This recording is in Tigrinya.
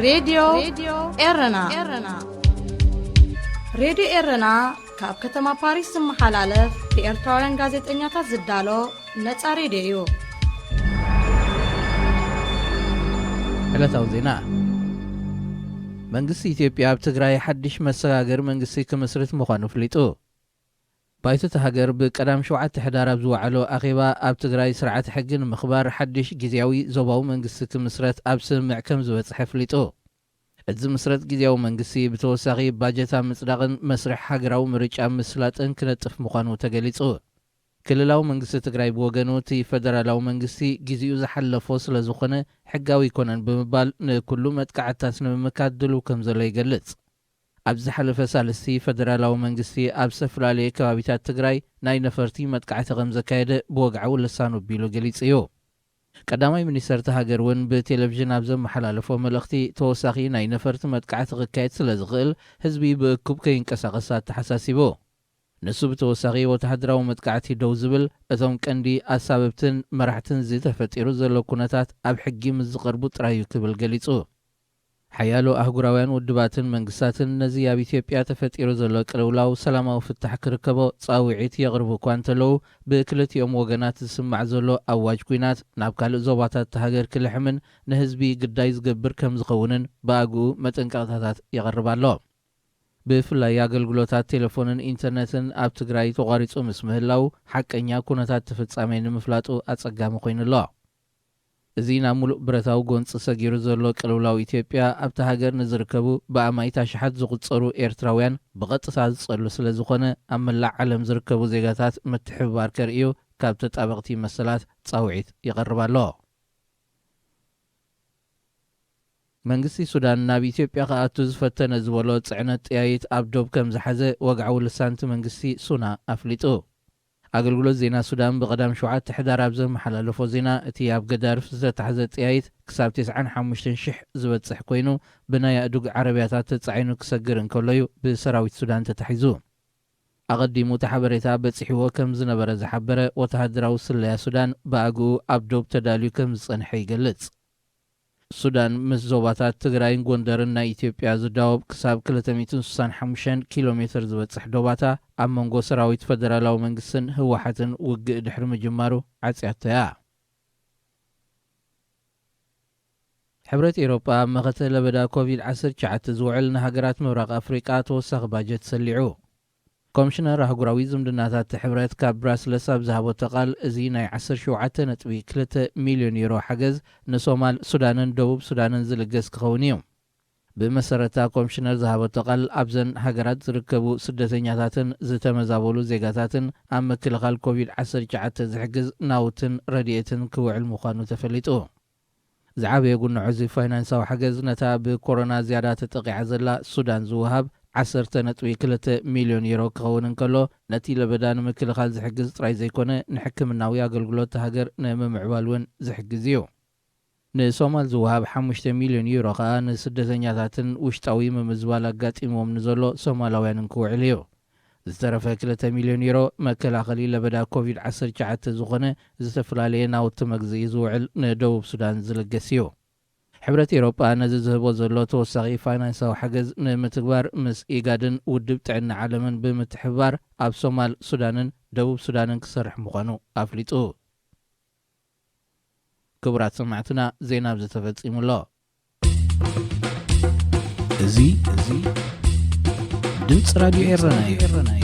ሬድዮ ኤረና። ሬድዮ ኤረና ካብ ከተማ ፓሪስ ዝመሓላለፍ ብኤርትራውያን ጋዜጠኛታት ዝዳሎ ነጻ ሬድዮ እዩ። ዕለታዊ ዜና። መንግስቲ ኢትዮጵያ ኣብ ትግራይ ሓድሽ መሰጋገሪ መንግስቲ ክምስርት ምዃኑ ኣፍሊጡ። ባይቶ እታ ሃገር ብቀዳም ሸውዓተ ሕዳር ኣብ ዝወዓሎ ኣኼባ ኣብ ትግራይ ስርዓተ ሕጊ ንምኽባር ሓድሽ ግዝያዊ ዞባዊ መንግስቲ ክምስረት ኣብ ስምምዕ ከም ዝበጽሐ ኣፍሊጡ። እቲ ዝምስረት ግዝያዊ መንግስቲ ብተወሳኺ ባጀት ኣብ ምጽዳቕን መስርሕ ሃገራዊ ምርጫ ኣብ ምስላጥን ክነጥፍ ምዃኑ ተገሊጹ። ክልላዊ መንግስቲ ትግራይ ብወገኑ እቲ ፈደራላዊ መንግስቲ ግዜኡ ዝሓለፎ ስለ ዝኾነ ሕጋዊ ኣይኮነን ብምባል ንኩሉ መጥቃዕትታት ንምምካት ድሉው ከም ዘሎ ይገልጽ። ኣብ ዝሓለፈ ሳልስቲ ፈደራላዊ መንግስቲ ኣብ ዝተፈላለየ ከባቢታት ትግራይ ናይ ነፈርቲ መጥቃዕቲ ከም ዘካየደ ብወግዓዊ ልሳኑ ኣቢሉ ገሊጹ እዩ። ቀዳማይ ሚኒስተር እታ ሃገር እውን ብቴሌቪዥን ኣብ ዘመሓላለፎ መልእኽቲ ተወሳኺ ናይ ነፈርቲ መጥቃዕቲ ክካየድ ስለ ዝኽእል ህዝቢ ብእኩብ ከይንቀሳቐስ ኣተሓሳሲቡ። ንሱ ብተወሳኺ ወተሃደራዊ መጥቃዕቲ ደው ዝብል እቶም ቀንዲ ኣሳበብትን መራሕትን እዚ ተፈጢሩ ዘሎ ኩነታት ኣብ ሕጊ ምስ ዝቐርቡ ጥራይ እዩ ክብል ገሊጹ። ሓያሎ ኣህጉራውያን ውድባትን መንግስታትን ነዚ ኣብ ኢትዮጵያ ተፈጢሩ ዘሎ ቅልውላው ሰላማዊ ፍታሕ ክርከቦ ጻውዒት የቕርቡ እኳ እንተለዉ፣ ብክልቲኦም ወገናት ዝስማዕ ዘሎ ኣዋጅ ኲናት ናብ ካልእ ዞባታት እታ ሃገር ክልሕምን ንህዝቢ ግዳይ ዝገብር ከም ዝኸውንን ብኣግኡ መጠንቀቕታታት የቕርብ ኣሎ። ብፍላይ ኣገልግሎታት ቴሌፎንን ኢንተርነትን ኣብ ትግራይ ተቋሪጹ ምስ ምህላው ሓቀኛ ኩነታት እቲ ፍጻሜ ንምፍላጡ ኣጸጋሚ ኮይኑ ኣሎ። እዚ ናብ ሙሉእ ብረታዊ ጎንጺ ሰጊሩ ዘሎ ቅልውላው ኢትዮጵያ ኣብታ ሃገር ንዝርከቡ ብኣማኢት ኣሽሓት ዝቑጸሩ ኤርትራውያን ብቐጥታ ዝጸሉ ስለ ዝኾነ ኣብ መላእ ዓለም ዝርከቡ ዜጋታት ምትሕብባር ከርእዩ ካብ ተጣበቕቲ መሰላት ጻውዒት ይቐርብ ኣሎ። መንግስቲ ሱዳን ናብ ኢትዮጵያ ክኣቱ ዝፈተነ ዝበሎ ጽዕነት ጠያይት ኣብ ዶብ ከም ዝሓዘ ወግዓዊ ልሳንቲ መንግስቲ ሱና ኣፍሊጡ። ኣገልግሎት ዜና ሱዳን ብቐዳም ሸውዓተ ሕዳር ኣብ ዘመሓላለፎ ዜና፣ እቲ ኣብ ገዳርፍ ዝተታሕዘ ጠያይት ክሳብ ተስዓን ሓሙሽተን ሽሕ ዝበጽሕ ኮይኑ፣ ብናይ ኣእዱግ ዓረብያታት ተጻዒኑ ክሰግር እንከሎ እዩ ብሰራዊት ሱዳን ተታሒዙ። ኣቐዲሙ እቲ ሓበሬታ በጺሕዎ ከም ዝነበረ ዝሓበረ ወተሃደራዊ ስለያ ሱዳን፣ ብኣግኡ ኣብ ዶብ ተዳልዩ ከም ዝጸንሐ ይገልጽ። ሱዳን ምስ ዞባታት ትግራይን ጎንደርን ናይ ኢትዮጵያ ዝዳወብ ክሳብ ክልተ ሚእትን ስሳን ሓሙሽተን ኪሎ ሜትር ዝበጽሕ ዶባታ ኣብ መንጎ ሰራዊት ፈደራላዊ መንግስትን ህወሓትን ውግእ ድሕሪ ምጅማሩ ዓጽያቶ እያ። ሕብረት ኤውሮጳ ኣብ መኸተ ለበዳ ኮቪድ ዓሰርተ ትሽዓተ ዝውዕል ንሃገራት ምብራቕ ኣፍሪቃ ተወሳኺ ባጀት ሰሊዑ። ኮምሽነር ኣህጉራዊ ዝምድናታት ሕብረት ካብ ብራስለስ ኣብ ዝሃበቶ ቃል፣ እዚ ናይ ዓሰርተ ሸውዓተ ነጥቢ ክልተ ሚልዮን ዩሮ ሓገዝ ንሶማል፣ ሱዳንን ደቡብ ሱዳንን ዝልገስ ክኸውን እዩ። ብመሰረታ ኮምሽነር ዝሃበቶ ቃል፣ ኣብዘን ሃገራት ዝርከቡ ስደተኛታትን ዝተመዛበሉ ዜጋታትን ኣብ ምክልኻል ኮቪድ ዓሰርተ ትሽዓተ ዝሕግዝ ናውትን ረድኤትን ክውዕል ምዃኑ ተፈሊጡ። ዝዓበየ ጉንዖ እዚ ፋይናንሳዊ ሓገዝ ነታ ብኮሮና ዝያዳ ተጠቒዓ ዘላ ሱዳን ዝወሃብ ዓሰርተ ነጥቢ ክልተ ሚልዮን ዩሮ ክኸውን እንከሎ፣ ነቲ ለበዳ ንምክልኻል ዝሕግዝ ጥራይ ዘይኮነ፣ ንሕክምናዊ ኣገልግሎት እታ ሃገር ንምምዕባል እውን ዝሕግዝ እዩ። ንሶማል ዝወሃብ ሓሙሽተ ሚልዮን ዩሮ ከኣ ንስደተኛታትን ውሽጣዊ ምምዝባል ኣጋጢምዎም ንዘሎ ሶማላውያንን ክውዕል እዩ። ዝተረፈ ክልተ ሚልዮን ዩሮ መከላኸሊ ለበዳ ኮቪድ ዓሰርተ ትሽዓተ ዝኾነ ዝተፈላለየ ናውቲ መግዝኢ ዝውዕል ንደቡብ ሱዳን ዝልገስ እዩ። ሕብረት ኤውሮጳ ነዚ ዝህቦ ዘሎ ተወሳኺ ፋይናንሳዊ ሓገዝ ንምትግባር ምስ ኢጋድን ውድብ ጥዕና ዓለምን ብምትሕብባር ኣብ ሶማል፣ ሱዳንን ደቡብ ሱዳንን ክሰርሕ ምዃኑ ኣፍሊጡ። ክቡራት ሰማዕትና፣ ዜና ኣብዚ ተፈጺሙ ኣሎ። እዚ፣ እዚ ድምጺ ራድዮ ኤረና እዩ።